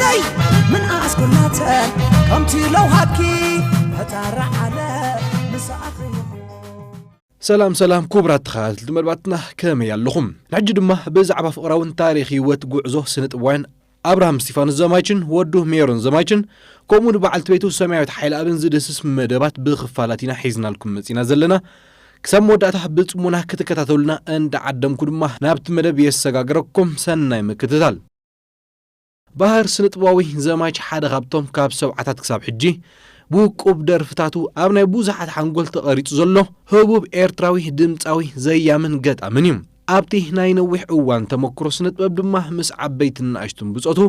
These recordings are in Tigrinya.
ይ ምን ኣስኩናተን ከምቲ ለውሃኪ ፈጣራ ዓለ ምስኣኺ ይኹን። ሰላም ሰላም ክቡራት ተኸታተልቲ መደባትና፣ ከመይ ኣለኹም? ንሕጂ ድማ ብዛዕባ ፍቕራውን ታሪኽ ህይወት ጉዕዞ ስነ ጥበባውያን ኣብርሃም እስቲፋኖስ ዘማችን ወዱ ሜሮን ዘማችን ከምኡ ንበዓልቲ ቤቱ ሰማያዊት ሓይለኣብን ዝድህስስ መደባት ብኽፋላት ኢና ሒዝናልኩም መጺና ዘለና። ክሳብ መወዳእታ ብጽሞና ክትከታተሉና እንዳዓደምኩ ድማ ናብቲ መደብ የሰጋግረኩም። ሰናይ ምክትታል። ባህር ስነ ጥበባዊ ዘማች ሓደ ካብቶም ካብ ሰብዓታት ክሳብ ሕጂ ብውቁብ ደርፍታቱ ኣብ ናይ ብዙሓት ሓንጎል ተቐሪጹ ዘሎ ህቡብ ኤርትራዊ ድምጻዊ ዘያምን ገጣምን እዩ። ኣብቲ ናይ ነዊሕ እዋን ተመክሮ ስነ ጥበብ ድማ ምስ ዓበይትን ንኣሽቱን ብጾቱ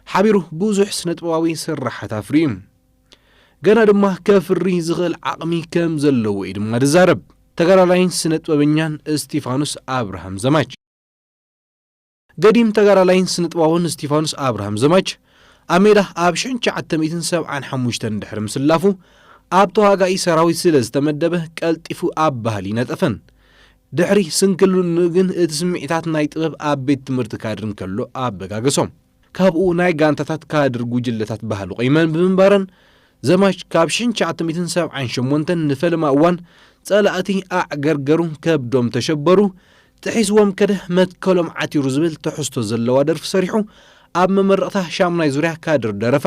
ሓቢሩ ብዙሕ ስነ ጥበባዊ ስራሓት ኣፍርዩ እዩ። ገና ድማ ከፍሪ ዝኽእል ዓቕሚ ከም ዘለዎ እዩ ድማ ዝዛረብ። ተጋዳላይን ስነ ጥበበኛን እስቲፋኖስ ኣብርሃም ዘማች። ገዲም ተጋዳላይን ስነ ጥበባውን እስቲፋኖስ ኣብርሃም ዘማች ኣብ ሜዳ ኣብ ሽሕን ትሽዓተ ሚእትን ሰብዓን ሓሙሽተን ድሕሪ ምስላፉ ኣብ ተዋጋኢ ሰራዊት ስለ ዝተመደበ ቀልጢፉ ኣብ ባህሊ ነጠፈን። ድሕሪ ስንክልኑ ግን እቲ ስምዒታት ናይ ጥበብ ኣብ ቤት ትምህርቲ ካድርን ከሎ ኣበጋገሶም። ካብኡ ናይ ጋንታታት ካድር ጉጅለታት ባህሊ ቆይመን ብምንባረን ዘማች ካብ ሽሕን ትሽዓተ ሚእትን ሰብዓን ሸሞንተን ንፈለማ እዋን ጸላእቲ ኣዕገርገሩ ከብዶም ተሸበሩ ጥሒስዎም ከደ መትከሎም ዓቲሩ ዝብል ትሕዝቶ ዘለዋ ደርፊ ሰሪሑ ኣብ መመረቕታ ሻሙናይ ዙርያ ካድር ደረፈ።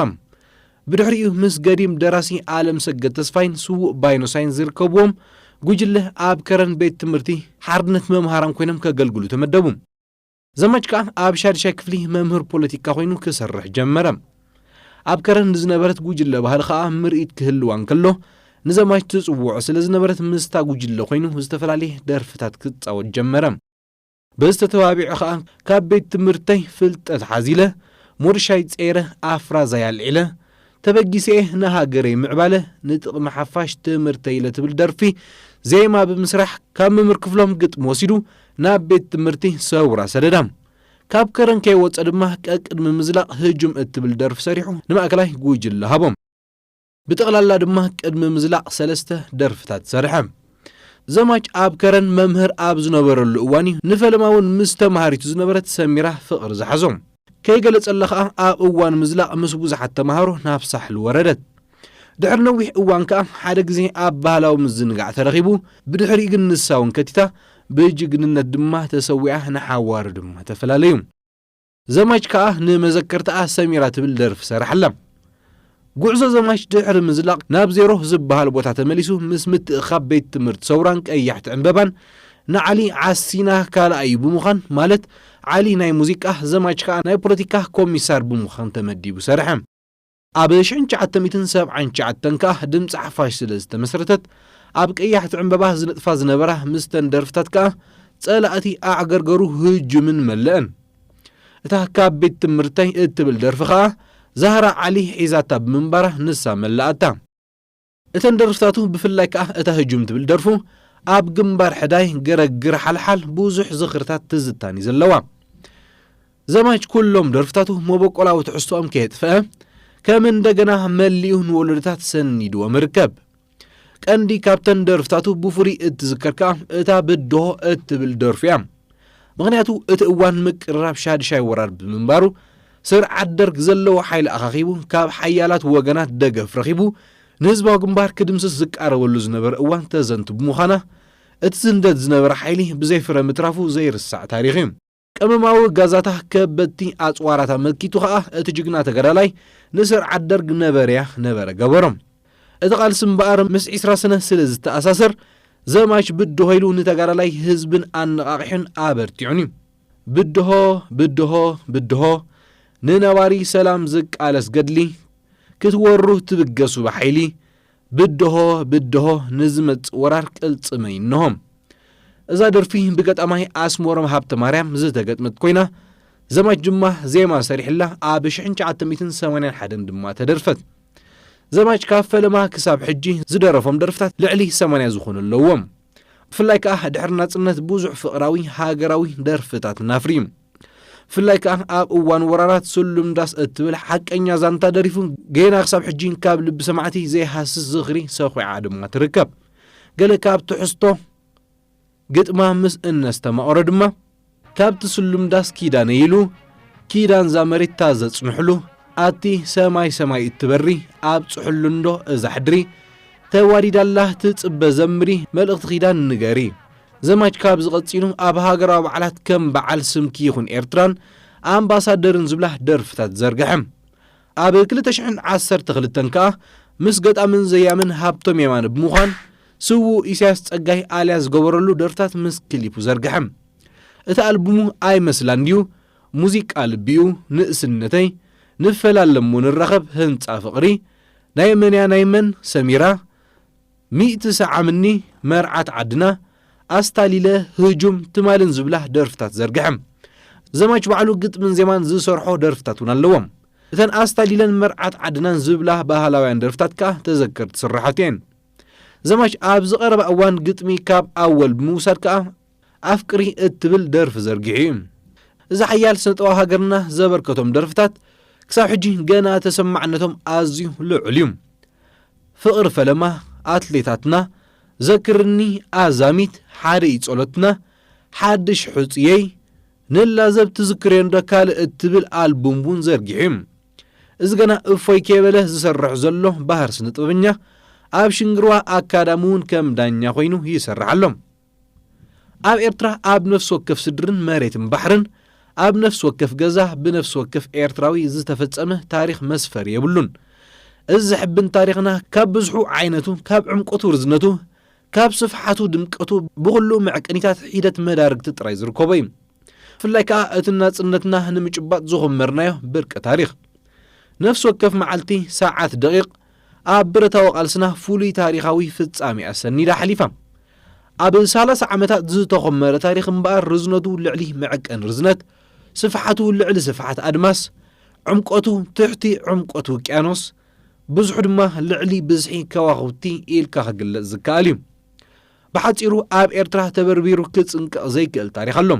ብድሕሪኡ ምስ ገዲም ደራሲ ኣለም ሰገድ ተስፋይን ስዉእ ባይኖሳይን ዝርከብዎም ጉጅለ ኣብ ከረን ቤት ትምህርቲ ሓርነት መምሃራን ኮይኖም ከገልግሉ ተመደቡ። ዘማች ከኣ ኣብ ሻድሻይ ክፍሊ መምህር ፖለቲካ ኮይኑ ክሰርሕ ጀመረ። ኣብ ከረን ንዝነበረት ጉጅለ ባህሊ ከኣ ምርኢት ክህልዋ እንከሎ ንዘማች ትጽውዖ ስለ ዝነበረት ምስታ ጉጅለ ኮይኑ ዝተፈላለየ ደርፍታት ክጻወት ጀመረ። ብዝተተባቢዑ ከኣ ካብ ቤት ትምህርተይ ፍልጠት ሓዚለ ሞርሻይ ጸይረ ኣፍራዛይ ኣልዒለ ተበጊሰ እየ ንሃገረይ ምዕባለ ንጥቕሚ ሓፋሽ ትምህርተይ ኢለ ትብል ደርፊ ዜማ ብምስራሕ ካብ መምህር ክፍሎም ግጥሚ ወሲዱ ናብ ቤት ትምህርቲ ሰውራ ሰደዳ። ካብ ከረን ከይወጸ ድማ ቀቅድሚ ምዝላቕ ህጁም እትብል ደርፊ ሰሪሑ ንማእከላይ ጉጅለ ሃቦም። ብጠቕላላ ድማ ቅድሚ ምዝላቕ ሰለስተ ደርፍታት ሰርሐ። ዘማች ኣብ ከረን መምህር ኣብ ዝነበረሉ እዋን እዩ ንፈለማ እውን ምስ ተማሃሪቱ ዝነበረት ሰሚራ ፍቕሪ ዝሓዞ። ከይገለጸላ ከኣ ኣብ እዋን ምዝላቕ ምስ ብዙሓት ተማሃሮ ናብ ሳሕል ወረደት። ድሕሪ ነዊሕ እዋን ከኣ ሓደ ግዜ ኣብ ባህላዊ ምዝንጋዕ ተረኺቡ፣ ብድሕሪኡ ግን ንሳ እውን ከቲታ፣ ብጅግንነት ድማ ተሰዊኣ፣ ንሓዋሩ ድማ ተፈላለዩ። ዘማች ከኣ ንመዘከርታኣ ሰሚራ ትብል ደርፊ ሰራሕላ። ጉዕዞ ዘማች ድሕሪ ምዝላቕ ናብ ዜሮ ዝበሃል ቦታ ተመሊሱ ምስ ምትእኻብ ቤት ትምህርቲ ሰውራን ቀያሕቲ ዕንበባን ንዓሊ ዓሲና ካልኣዩ ብምዃን ማለት ዓሊ ናይ ሙዚቃ ዘማች ከኣ ናይ ፖለቲካ ኮሚሳር ብምዃን ተመዲቡ ሰርሐ። ኣብ ሽሕን ትሽዓተ ሚእትን ሰብዓን ትሽዓተን ከኣ ድምጺ ሓፋሽ ስለ ዝተመስረተት ኣብ ቀያሕቲ ዕንበባ ዝነጥፋ ዝነበራ ምስተን ደርፍታት ከኣ ጸላእቲ ኣዕገርገሩ ህጁምን መለአን። እታ ካብ ቤት ትምህርተይ እትብል ደርፊ ከኣ ዛህራ ዓሊ ሒዛታ ብምንባራ ንሳ መላኣታ። እተን ደርፍታቱ ብፍላይ ከኣ እታ ህጁም ትብል ደርፉ ኣብ ግንባር ሕዳይ ገረግር ሓልሓል ብዙሕ ዝኽርታት ትዝታን እዩ ዘለዋ። ዘማች ኩሎም ደርፍታቱ መበቆላዊ ትሕዝቶኦም ከየጥፈአ ከም እንደገና መሊኡ ንወለዶታት ሰኒድዎም ይርከብ። ቀንዲ ካብተን ደርፍታቱ ብፍሉይ እትዝከር ከኣ እታ ብድሆ እትብል ደርፉ እያ። ምኽንያቱ እቲ እዋን ምቅርራብ ሻድሻይ ወራር ብምንባሩ ስርዓት ደርግ ዘለዎ ሓይሊ ኣኻኺቡ ካብ ሓያላት ወገናት ደገፍ ረኺቡ ንህዝባዊ ግንባር ክድምስስ ዝቃረበሉ ዝነበረ እዋን ተዘንቱ ብምዃና እቲ ዝንደድ ዝነበረ ሓይሊ ብዘይ ፍረ ምትራፉ ዘይርሳዕ ታሪኽ እዩ። ቀመማዊ ጋዛታ ከበድቲ ኣጽዋራት ኣመልኪቱ ኸኣ እቲ ጅግና ተጋዳላይ ንስርዓት ደርግ ነበረያ ነበረ ገበሮም። እቲ ቃልሲ እምበኣር ምስ ዒስራ ሰነ ስለ ዝተኣሳሰር ዘማች ብድሆ ኢሉ ንተጋዳላይ ህዝብን ኣነቓቒሑን ኣበርቲዑን እዩ። ብድሆ ብድሆ ብድሆ ንነባሪ ሰላም ዝቃለስ ገድሊ ክትወሩ ትብገሱ ብሓይሊ ብድሆ ብድሆ ንዝመጽእ ወራር ቅልጽመይ እንሆ። እዛ ደርፊ ብገጣማይ ኣስመሮም ሃብተማርያም ዝተገጥመት ኮይና ዘማች ድማ ዜማ ሰሪሕላ ኣብ ሽሕን ትሽዓተ ሚእትን ሰማንያን ሓደን ድማ ተደርፈት። ዘማች ካብ ፈለማ ክሳብ ሕጂ ዝደረፎም ደርፍታት ልዕሊ ሰማንያ ዝኾኑ ኣለዎም። ብፍላይ ከኣ ድሕሪ ናጽነት ብዙሕ ፍቕራዊ ሃገራዊ ደርፍታት ናፍርዩ። ብፍላይ ከኣ ኣብ እዋን ወራራት ስሉም ዳስ እትብል ሓቀኛ ዛንታ ደሪፉ ገና ክሳብ ሕጂ ካብ ልቢ ሰማዕቲ ዘይሃስስ ዝኽሪ ሰኹዓ ድማ ትርከብ። ገለ ካብ ትሕዝቶ ግጥማ ምስ እነስተማቕሮ ድማ ካብቲ ስሉም ዳስ ኪዳነይ ኢሉ ኪዳን ዛመሪታ ዘጽንሕሉ ኣቲ ሰማይ ሰማይ እትበሪ፣ ኣብ ጽሕሉ እንዶ እዛ ሕድሪ፣ ተዋዲዳላ ትጽበ ዘምሪ፣ መልእኽቲ ኪዳን ንገሪ። ዘማች ካብዚ ቀጺሉ ኣብ ሃገራዊ በዓላት ከም በዓል ስምኪ ይኹን ኤርትራን ኣምባሳደርን ዝብላ ደርፍታት ዘርግሐ። ኣብ ክልተ ሽሕን ዓሰርተ ክልተን ከኣ ምስ ገጣምን ዘያምን ሃብቶም የማነ ብምዃን ስዉእ ኢሳያስ ጸጋይ ኣልያ ዝገበረሉ ደርፍታት ምስ ክሊፑ ዘርግሐ። እቲ ኣልቡሙ ኣይመስላን ድዩ? ሙዚቃ ልቢኡ፣ ንእስነተይ፣ ንፈላለም ንራኸብ፣ ህንጻ ፍቕሪ፣ ናይ መን እያ ናይ መን፣ ሰሚራ፣ ሚእቲ ሰዓምኒ፣ መርዓት ዓድና፣ ኣስታሊለ፣ ህጁም፣ ትማልን ዝብላ ደርፍታት ዘርግሐ። ዘማች ባዕሉ ግጥምን ዜማን ዝሰርሖ ደርፍታት እውን ኣለዎ። እተን ኣስታሊለን መርዓት ዓድናን ዝብላ ባህላውያን ደርፍታት ከኣ ተዘከርቲ ስራሓት እየን። ዘማች ኣብዚ ቀረባ እዋን ግጥሚ ካብ ኣወል ብምውሳድ ከኣ ኣፍቅሪ እትብል ደርፊ ዘርጊሑ እዩ። እዚ ሓያል ስነጥበባዊ ሃገርና ዘበርከቶም ደርፍታት ክሳብ ሕጂ ገና ተሰማዕነቶም ኣዝዩ ልዑል እዩ። ፍቕሪ ፈለማ፣ ኣትሌታትና፣ ዘክርኒ፣ ኣዛሚት፣ ሓደ እዩ ጸሎትና፣ ሓድሽ ሕጹየይ፣ ንላዘብ ትዝክርዮ እንዶ ካልእ እትብል ኣልቡም እውን ዘርጊሑ እዩ። እዚ ገና እፎይ ከይበለ ዝሰርሕ ዘሎ ባህር ስነ ጥበበኛ ኣብ ሽንግርዋ ኣካዳሚ እውን ከም ዳኛ ኮይኑ ይሰርሕ ኣሎ። ኣብ ኤርትራ ኣብ ነፍሲ ወከፍ ስድርን መሬትን ባሕርን ኣብ ነፍሲ ወከፍ ገዛ ብነፍሲ ወከፍ ኤርትራዊ ዝተፈጸመ ታሪኽ መስፈሪ የብሉን። እዚ ዘሕብን ታሪኽና ካብ ብዝሑ ዓይነቱ፣ ካብ ዕምቆቱ ርዝነቱ፣ ካብ ስፍሓቱ ድምቀቱ ብኹሉ መዕቀኒታት ሒደት መዳርግቲ ጥራይ ዝርከቦ እዩ። ብፍላይ ከኣ እቲ ናጽነትና ንምጭባጥ ዝኹመርናዮ ብርቂ ታሪኽ። ነፍሲ ወከፍ መዓልቲ፣ ሰዓት፣ ደቂቕ ኣብ ብረታዊ ቃልስና ፍሉይ ታሪኻዊ ፍጻሜ ኣሰኒዳ ሓሊፋ። ኣብ ሰላሳ ዓመታት ዝተኾመረ ታሪኽ እምበኣር ርዝነቱ ልዕሊ መዕቀኒ ርዝነት፣ ስፍሓቱ ልዕሊ ስፍሓት ኣድማስ፣ ዕምቆቱ ትሕቲ ዕምቆት ውቅያኖስ፣ ብዝሑ ድማ ልዕሊ ብዝሒ ከዋኽብቲ ኢልካ ክግለጽ ዝከኣል እዩ። ብሓጺሩ ኣብ ኤርትራ ተበርቢሩ ክጽንቀቕ ዘይክእል ታሪኽ ኣሎ።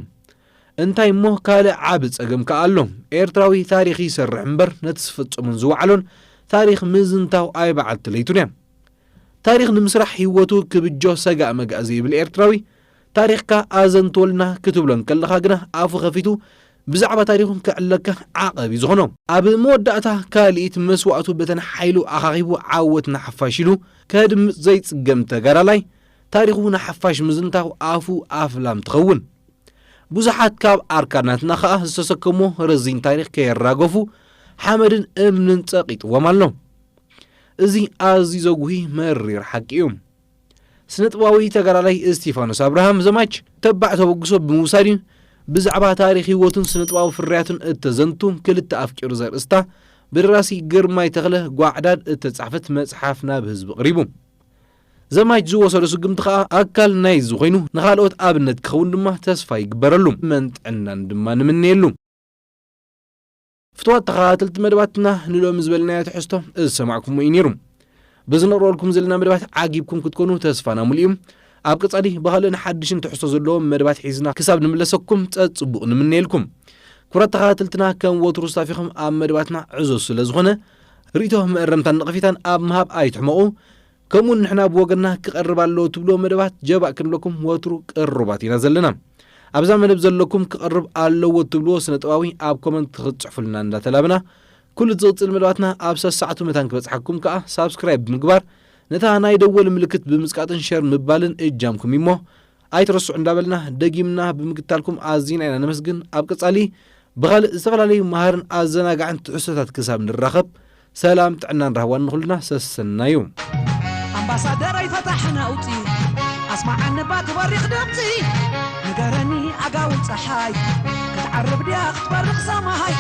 እንታይ እሞ ካልእ ዓቢ ጸገም ከኣ ኣሎ። ኤርትራዊ ታሪኽ ይሰርሕ እምበር ነቲ ዝፈጸሞን ዝወዓሎን ታሪኽ ምዝንታው ኣይበዓልቲ ለይቱን እያ። ታሪኽ ንምስራሕ ህይወቱ ክብጆ ሰጋእ መጋእ ዘይብል ኤርትራዊ ታሪኽካ ኣዘንትወልና ክትብሎ እንከለኻ ግና ኣፉ ከፊቱ ብዛዕባ ታሪኹ ከዕለካ ዓቐብ እዩ ዝኾኖ። ኣብ መወዳእታ ካልኢት መስዋእቱ በተን ሓይሉ ኣኻኺቡ ዓወት ንሓፋሽ ኢሉ ከድምጽ ዘይጽገም ተጋዳላይ ታሪኹ ንሓፋሽ ምዝንታው ኣፉ ኣፍላም ትኸውን። ብዙሓት ካብ ኣርካናትና ኸኣ ዝተሰከሞ ረዚን ታሪኽ ከየራገፉ ሓመድን እምንን ጸቒጥዎም ኣሎ። እዚ ኣዝዩ ዘጉሂ መሪር ሓቂ እዩ። ስነጥበባዊ ተጋዳላይ እስቲፋኖስ ኣብርሃም ዘማች ተባዕ ተበግሶ ብምውሳድ እዩ ብዛዕባ ታሪኽ ህይወቱን ስነጥበባዊ ፍርያቱን እተዘንቱ ክልተ ኣፍቂሩ ዘርእስታ ብደራሲ ግርማይ ተኽለ ጓዕዳድ እተጻሕፈት መጽሓፍ ናብ ህዝቢ ቀሪቡ። ዘማች ዝወሰዶ ስጉምቲ ኸኣ ኣካል ናይዚ ኮይኑ ንኻልኦት ኣብነት ክኸውን ድማ ተስፋ ይግበረሉ። መን ጥዕናን ድማ ንምነየሉ። ፍትዋት ተኸታተልቲ መደባትና ንሎሚ ዝበልናዮ ትሕዝቶ ዝሰማዕኩምዎ እዩ ነይሩ። በዚ ነቕርበልኩም ዘለና መደባት ዓጊብኩም ክትኮኑ ተስፋና ሙሉእ እዩ። ኣብ ቀጻሊ ብኻልእን ሓድሽን ትሕዝቶ ዘለዎም መደባት ሒዝና ክሳብ ንምለሰኩም ጸጽቡቕ ንምነየልኩም። ክቡራት ተኸታተልትና ከም ወትሩ ስታፊኹም ኣብ መደባትና ዕዙዝ ስለ ዝኾነ ርእይቶ መእረምታን ነቐፊታን ኣብ ምሃብ ኣይትሕመቑ። ከምኡውን ንሕና ብወገንና ክቐርብ ኣለዎ ትብልዎ መደባት ጀባእ ክንብለኩም ወትሩ ቅሩባት ኢና ዘለና። ኣብዛ መደብ ዘለኩም ክቐርብ ኣለዎ ትብልዎ ስነ ጥባዊ ኣብ ኮመንት ክትጽሕፉልና እንዳተላብና ኩሉ ዝቕጽል መደባትና ኣብ ሰሳዕቱ መታን ክበጽሓኩም ከኣ ሳብስክራይብ ብምግባር ነታ ናይ ደወል ምልክት ብምጽቃጥን ሸር ምባልን እጃምኩም እሞ ኣይትረስዑ እንዳበልና ደጊምና ብምክታልኩም ኣዚና ኢና ነመስግን። ኣብ ቀጻሊ ብኻልእ ዝተፈላለዩ መሃርን ኣዘናጋዕን ትሕዝቶታት ክሳብ ንራኸብ ሰላም ጥዕናን ራህዋን ንኹልና ሰሰናዩ። ኣምባሳደረይ ፈታሕ ነውፂ ኣስማዓኒ ባ ትበሪኽ ድምፂ ንገረኒ ኣጋውል ፀሓይ ክትዓርብ ድያ ክትበርቕ ሰማይ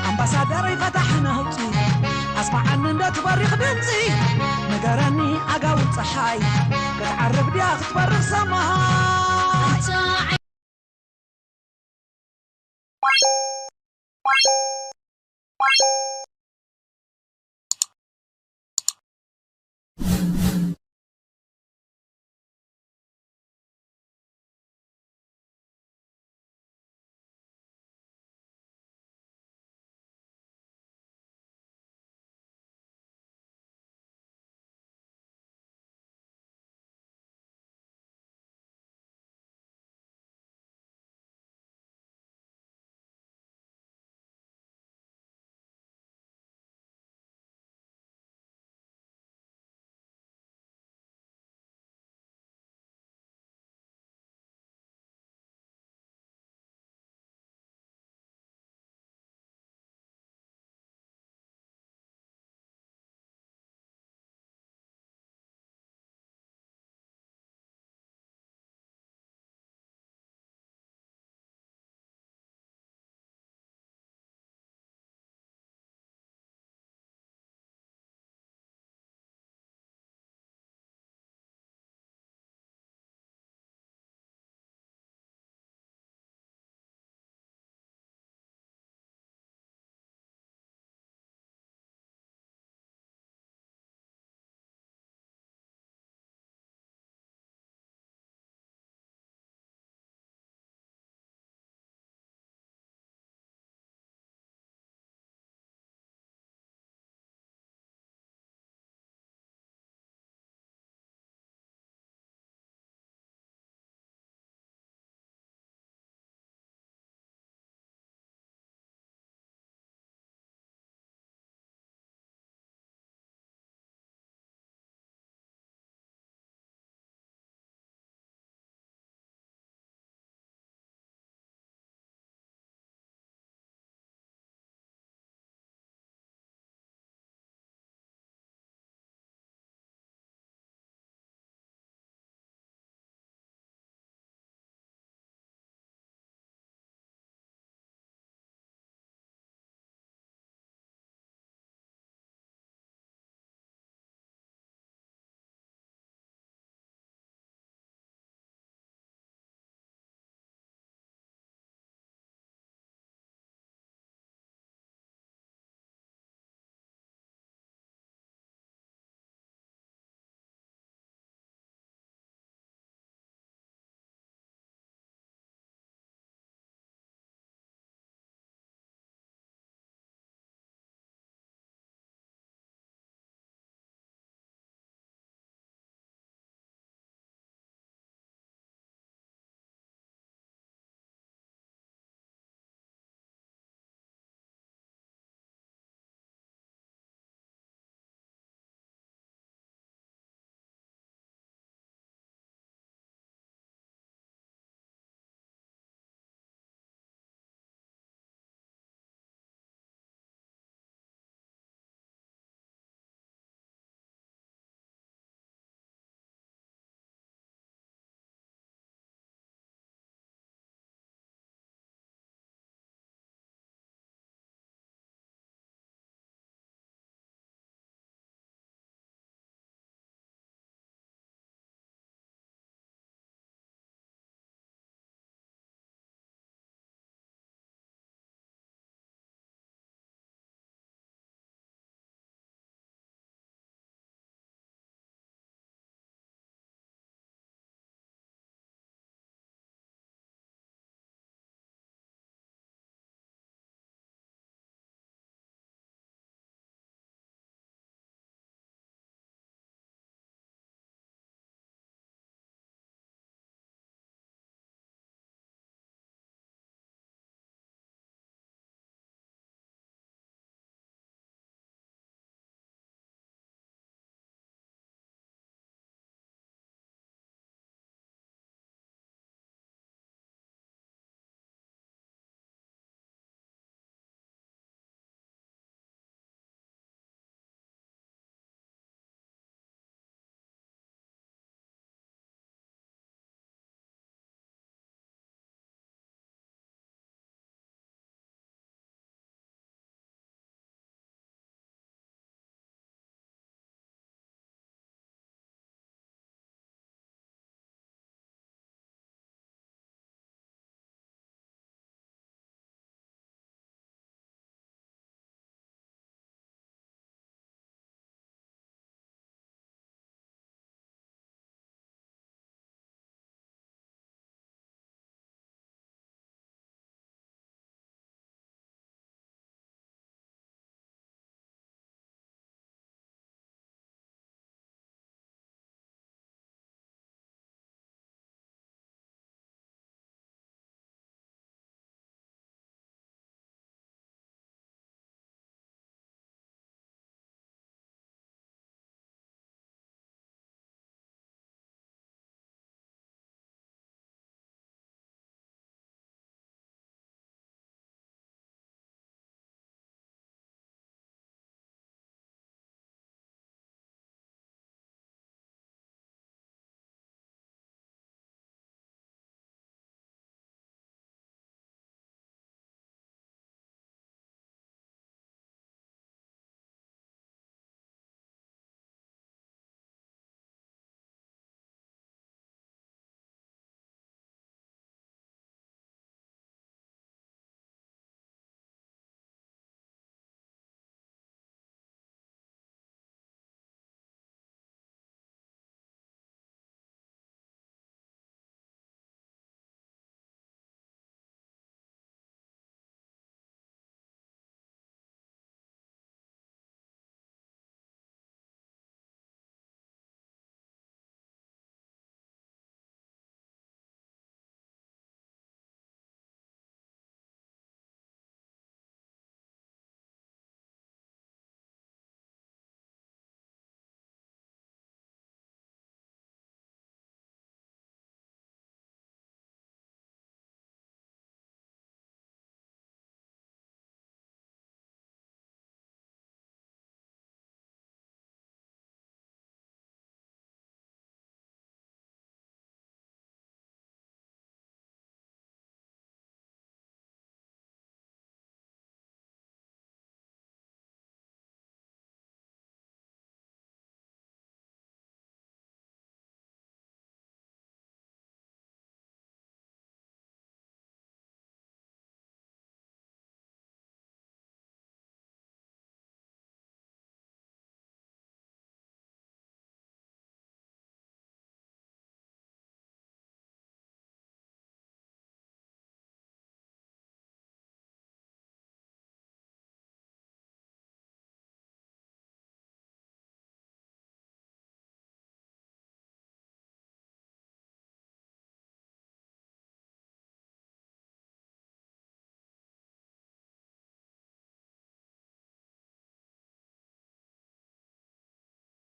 ኣምባሳደረይ ፈታሕ ነውፂ ኣስማዓኒ እንደ ትበሪኽ ድምፂ ንገረኒ ኣጋውል ፀሓይ ክትዓርብ ድያ ክትበርቕ ሰማይ